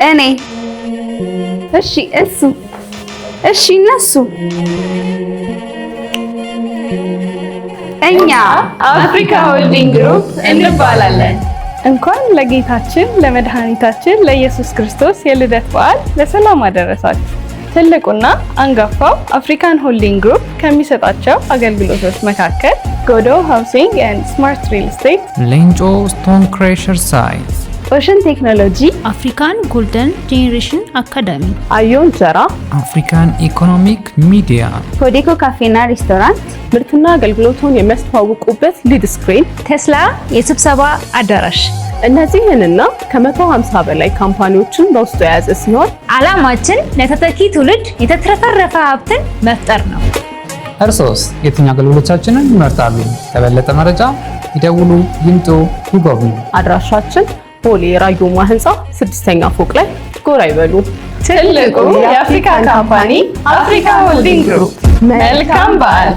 እኔ፣ እሺ፣ እሱ፣ እሺ፣ እነሱ፣ እኛ አፍሪካ ሆልዲንግ ግሩፕ እንባላለን። እንኳን ለጌታችን ለመድኃኒታችን ለኢየሱስ ክርስቶስ የልደት በዓል በሰላም አደረሳችሁ። ትልቁና አንጋፋው አፍሪካን ሆልዲንግ ግሩፕ ከሚሰጣቸው አገልግሎቶች መካከል ጎዶ Housing and Smart Real Estate፣ ሌንጮ Stone Crusher Site፣ ኦሽን ቴክኖሎጂ፣ African Golden Generation Academy፣ አዮ እንጀራ፣ African Economic Media፣ ኮዴኮ ካፌና ሬስቶራንት፣ ምርትና አገልግሎቱን የሚያስተዋውቁበት LED screen፣ ቴስላ የስብሰባ አዳራሽ። እነዚህንና ከ150 በላይ company ዎችን በውስጡ የያዘ ሲሆን ዓላማችን ለተተኪ ትውልድ የተትረፈረፈ ሀብትን መፍጠር ነው። እርሶስ የትኛው አገልግሎቻችንን ይመርጣሉ? ለበለጠ መረጃ ይደውሉ፣ ይምጡ፣ ይጎብኙ። አድራሻችን ቦሌ ራዮማ ህንፃ ስድስተኛ ፎቅ ላይ ጎራ ይበሉ። ትልቁ የአፍሪካ company አፍሪካ ሆልዲንግ ግሩፕ። መልካም በዓል።